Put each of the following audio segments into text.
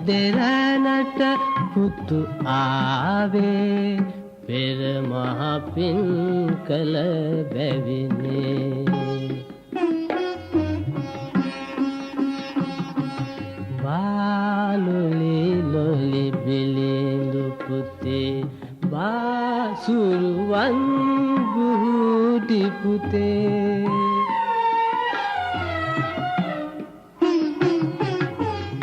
දෙරණට පුතු ආවේ පෙර මහ පින් කළ බැවිනේ. බාලුලි ලොලි බිලිඳු පුතේ බාසුරුවන් බුහුටි පුතේ.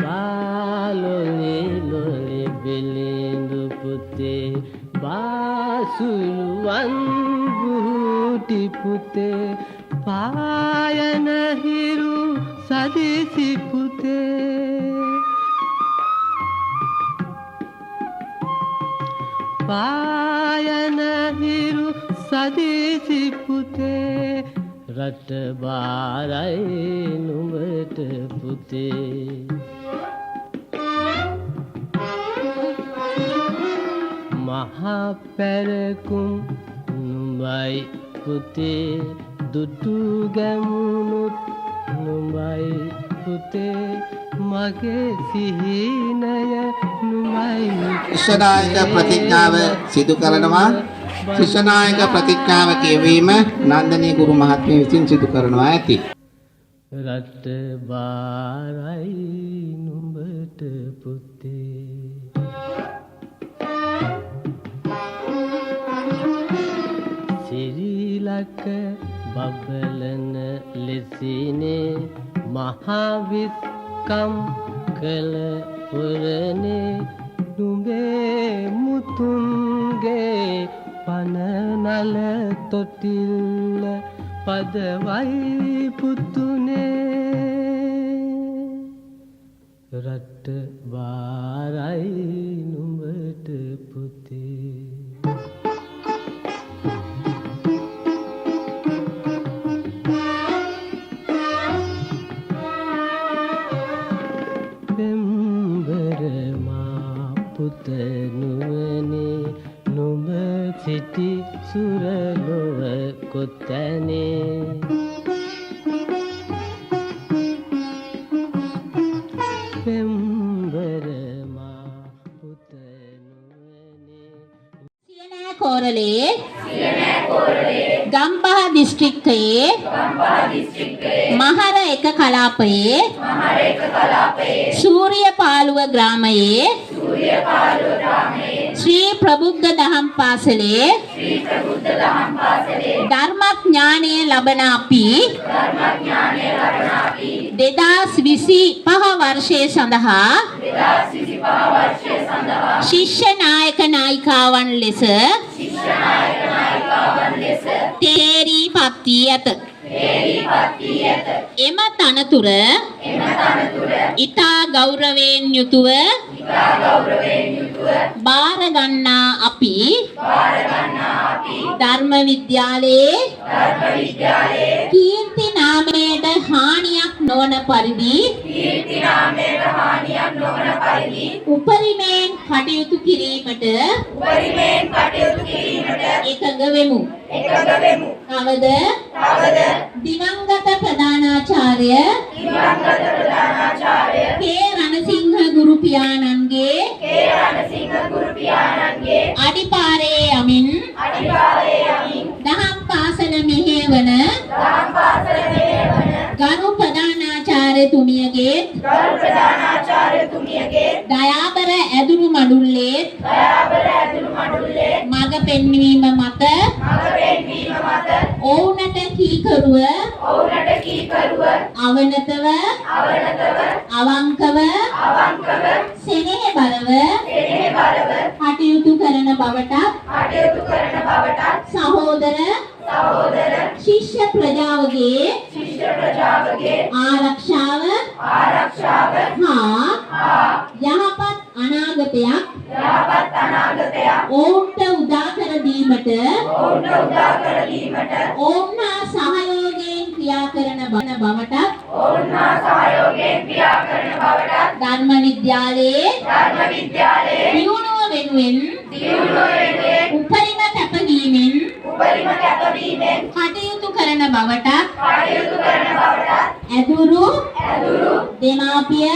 බාලුලි ලොලි බිලිඳු පුතේ බාසුරුවන් බුහුටි පුතේ පායන හිරු සදිසි පුතේ. පායන හිරු සදිසි පුතේ රට බාරයි නුඹට පුතේ. මහා පැරකුම් නුඹයි පුතේ දුටු ගැමුණුත් නුඹයි පුතේ මගේ සිහිනය නුඹයි. ශිෂ්‍යනායක ප්‍රතිඥාව සිදු කරනවා. ශිෂ්‍යනායක ප්‍රතිඥාව කියවීම නන්දනී ගුරු මහත්මිය විසින් සිදු කරනවා ඇති. රට බාරයි නුඹට පුතේ. සිරිලක බබලන ලෙසිනේ මහා විස්කම් කළ පුරනේ නුඹේ මුතුන්ගේ පන නල තොටිල්ල පදවයි පුතුනේ. රට බාරයි නුඹට පුතේ. පෙම්බර මා පුත නුවනේ නුඹ සිටි සුරලොව කොතැනේ. පෙම්බර මා පුත නුවනේ. සියනෑ කෝරළේ ගම්පහ දිස්ත්‍රික්කයේ මහර එක කලාපයේ සූරියපාලුව ග්‍රාමයේ ශ්‍රී ප්‍රබුද්ධ දහම් පාසලේ ධර්මඥානය ලබන අපි 2025 වර්ෂය සඳහා ශිෂ්‍ය නායක නායිකාවන් ලෙස තේරී පත් වී ඇත. එම තනතුර ඉතා ගෞරවයෙන් යුතුව බාර ගන්නා අපි ධර්ම විද්‍යාලයේ කීර්ති නාමයට හානියක් නොවන පරිදි උපරිමයෙන් කටයුතු කිරීමට එකඟ වෙමු. තවද දිවංගත ප්‍රධානාචාර්ය කේ රණසිංහ ගුරු පියාණන්ගේ අඩිපාරේ යමින් දහම් පාසල මෙහෙයවන ගරු ප්‍රධානාචාර්යතුමියගේ දයාබර ඇදුරු මඩුල්ලේ මඟ පෙන්වීම මත ඔවුනට කීකරුව අවනතව අවංකව සෙනෙහබරව කටයුතු කරන බවටත් සහෝදර ශිෂ්‍ය ප්‍රජාවගේ ආරක්ෂාව හා යහපත් අනාගතයක් ඔවුන්ට උදා කර දීමට ඔවුන් හා සහයෝගයෙන් ක්‍රියා කරන බවටත් ධර්ම විද්‍යාලයේ දියුණුව වෙනුවෙන් උපරිම කැපවීමෙන් කටයුතු කරන බවටත් ඇදුරු දෙමාපිය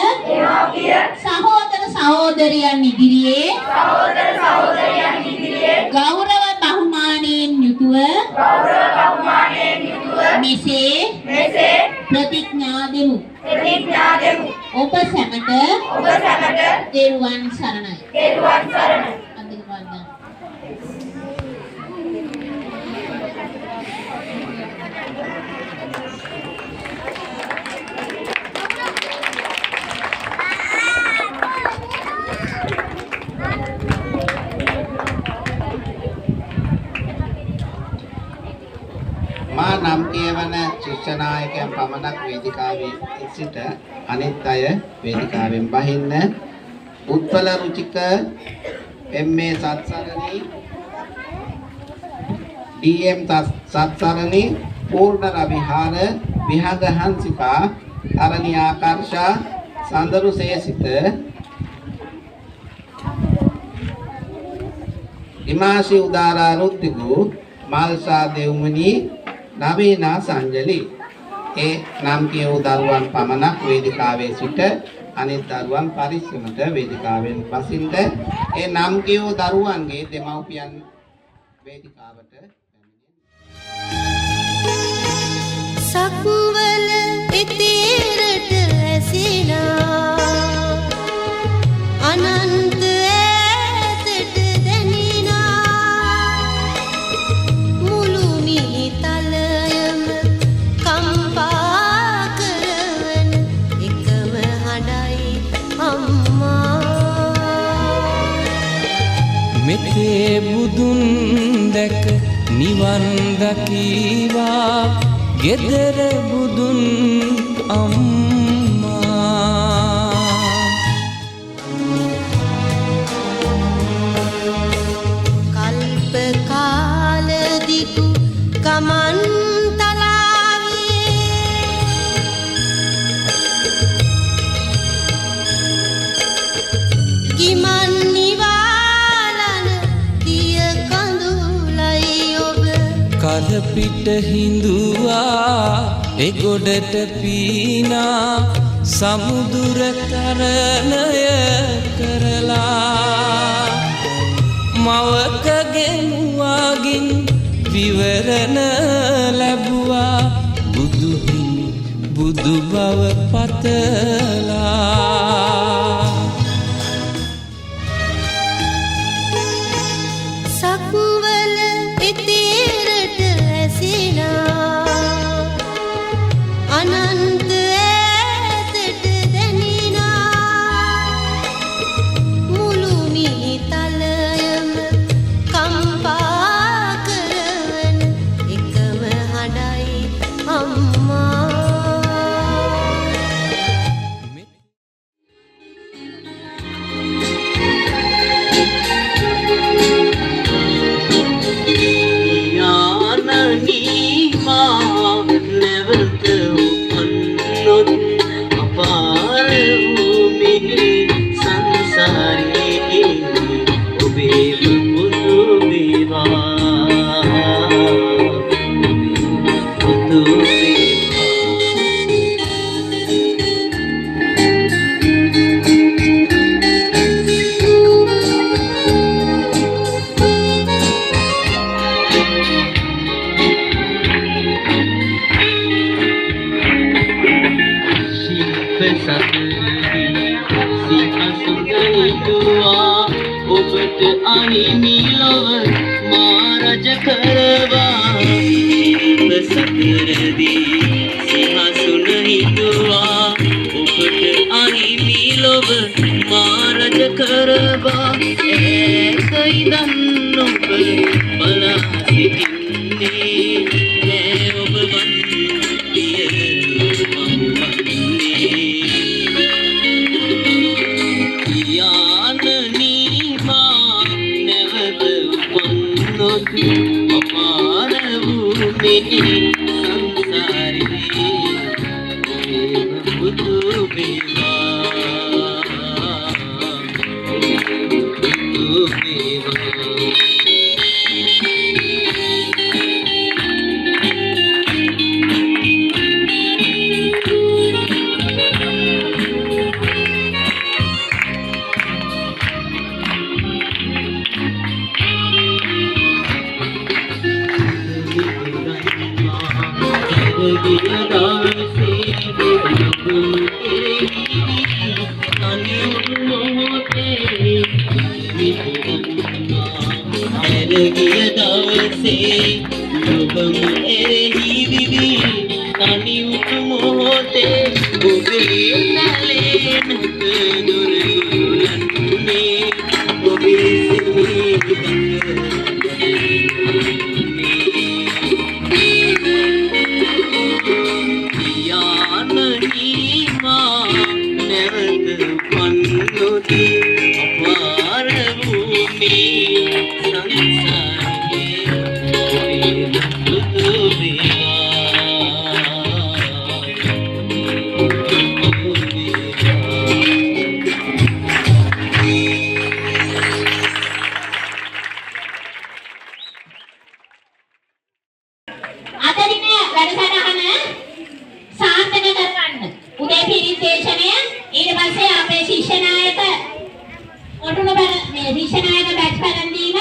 සහෝදර සහෝදරයන් ඉදිරියේ ගෞරව බහුමානයෙන් යුතුව මෙසේ ප්‍රතිඥා දෙමු. ඔබ සැමට තෙරුවන් සරණයි. අන්තිම වන්දනා. මා නම් කියවන ශිෂ්‍ය නායකයන් පමණක් වේදිකාවේ සිට අනිත් අය වේදිකාවෙන් බහින්න. උත්පල රුචික, එම්.ඒ. සත්සරණි, ඩී.එම්. සත්සරණි, පූර්ණ රවිහාර, විහඟ හංසිකා, තරණි ආකර්ෂා, සඳරු සේසිත, ඉමාශි උදාරා රුත්තිගු, මල්සා දෙව්මනි, නවීනා සංජලි. ඒ නම් කියවූ දරුවන් පමණක් වේදිකාවේ සිට අනිත් දරුවන් පරිස්සමට වේදිකාවෙන් බසින්ද. ඒ නම් කියවූ දරුවන්ගේ දෙමව්පියන් වේදිකාවට පැමිණෙන්න. සක්වල ඉතිරට ඇසිනා අනන්ත ඈතට දැනිනා මුළු මිහිතලයම කම්පා කරවන එකම හඬයි අම්මා. මෙතේ බුදුන් දැක නිවන් දකීවා ගෙදර බුදුන් අම්මා. කල්ප කාල දිගු ගමන් තලාවියේ ගිමන් නිවාලන දිය කඳුලයි ඔබ. කල පිට හිඳුවා එගොඩට පීනා සමුදුර තරණය කරලා මවකගේ මුවාගින් විවරණ ලැබුවා බුදු හිමි බුදු බව පතලා. සක්වල ඉතිරට ඇසිනා අනන්ත ඈතට දැනිනා මුළු මිහිතලයම කම්පා කරවන එකම හඬයි අම්මා. යානනී මා නැවත උපන්නොත් අපාර වූ මෙහි සංසාරේ ඔබේම පුදු වේවා, ඔබේම පුදු වේවා. ශිල්ප සතරදී සිංහසුන හිතුවා ඔබට අහිමි ලොව මා රජ කරවා. ශිල්ප සතරදී සිංහසුන හිතුවා ඔබට අහිමි ලොව මා රජ කරවා. ඈත ඉඳන් ඔබ බලා සිටින්නේ නෑ, ඔබ වන් පිය මම වන්නේ. යානනී මා නැවත උපන්නොත් අපාර වූ මෙහි සංසාරේ ඔබේම පුදු වේවා, ඔබේම පුදු වේවා. ඇර ගිය දවසේ ඔබ කෙරෙහි තනි වූ මොහොතේ විපුරන්නා. ඇර ගිය දවසේ ඔබම එරෙහි විවි තනි වූ මොහොතේ ඔබේ නැලේ නැත දොර ගුරුලන්නේ ඔබේ සිහින පියාණනි මා නැවත උපන්නොත් අපාර වූ මේ සංසාරයේ ඔබේ බුදු වේවා, බුදු වේවා. අද දින වැඩසටහන සාර්ථක කරගන්න. උදේ පිරිත් දේශනය, ඊට පස්සේ අපේ ශිෂ්‍ය නායක ඔටුනු බල මේ ශිෂ්‍ය නායක බැච් පැළඳීම,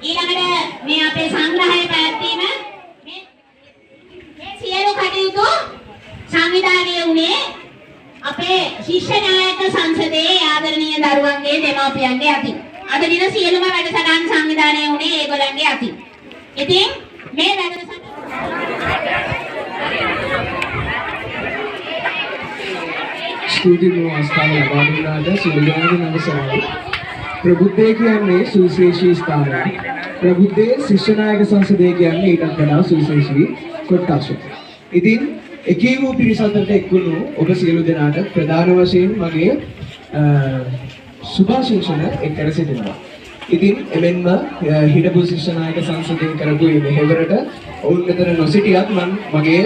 ඊළඟට මේ අපේ සංග්‍රහය පැවැත්වීම, මේ මේ සියලු කටයුතු සංවිධානය වුණේ අපේ ශිෂ්‍ය නායක සංසදයේ ආදරණීය දරුවන්ගේ දෙමාපියන්ගේ අතින්. අද දින සියලුම වැඩසටහන් සංවිධානය වුණේ ඒගොල්ලන්ගේ අතින්. ඉතින් මේ වැඩසටහන ස්තුතියි මේ අවස්ථාව ලබා දුන්නාට. සියලු දෙනාගේම අවසරයි. ප්‍රබුද්ධය කියන්නේ සුවිශේෂී ස්ථානයක්. ප්‍රබුද්ධයේ ශිෂ්‍ය නායක සංසදය කියන්නේ ඊටත් වඩා සුවිශේෂී කොටසක්. ඉතින් එකී වූ පිරිස අතරට එක්වුණු ඔබ සියලු දෙනාට ප්‍රධාන වශයෙන් මගේ සුභාශිංසන එක් කර සිටිනවා. ඉතින් එමෙන්ම හිටපු ශිෂ්‍ය නායක සංසදය කරපු මේ මෙහෙවරට ඔවුන් මෙතන නොසිටියත් මම මගේ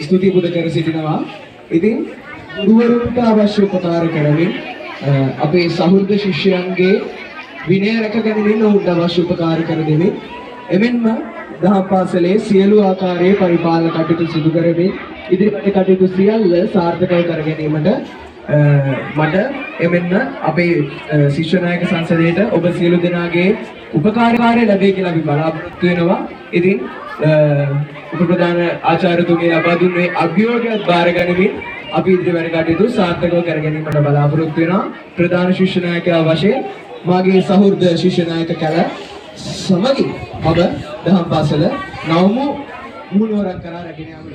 ස්තුතිය පුද කර සිටිනවා. ඉතින් ගුරුවරුන්ට අවශ්‍ය උපකාර කරමින් අපේ සහෘද ශිෂ්‍යයන්ගේ විනය රැක ගැනීමෙන් ඔවුන්ට අවශ්‍ය උපකාර කර දෙමින්, එමෙන්ම දහම් පාසලේ සියලු ආකාරයේ පරිපාලන කටයුතු සිදු කරමින් ඉදිරිපත් කටයුතු සියල්ල සාර්ථකව කර ගැනීමට මට එමෙන්ම අපේ ශිෂ්‍ය නායක සංසදයට ඔබ සියලු දෙනාගේ උපකාරය ලැබේ කියලා අපි බලාපොරොත්තු වෙනවා. ඉතින් උපප්‍රධාන ආචාර්යතුමිය ලබා දුන් මේ අභියෝගයත් බාර ගනිමින් අපි ඉදිරි වැඩ කටයුතු සාර්ථකව කර ගැනීමට බලාපොරොත්තු වෙනවා. ප්‍රධාන ශිෂ්‍ය නායකයා වශයෙන් මාගේ සහෘද ශිෂ්‍ය නායක කැල සමගින් මම දහම් පාසල නවමු මුහුණුවරක් කරා රැගෙන යාමට.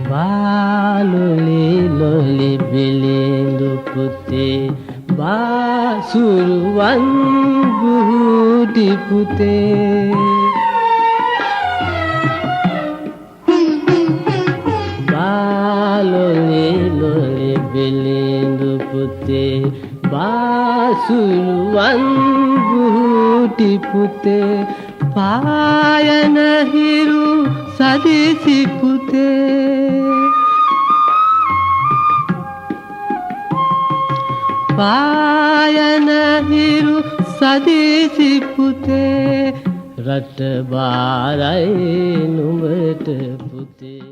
බාලොලි ලොලි බිලිඳු පුතේ, බාසුරුවන් බුහුඩි පුතේ. බාලොලි ලොලි බිලිඳු පුතේ, බාසුරුවන් බුහුඩි පුතේ, පායන හිරු සදිසි පුතේ, පායන හිරු සදිසි පුතේ, රට බාරයි නුඹට පුතේ.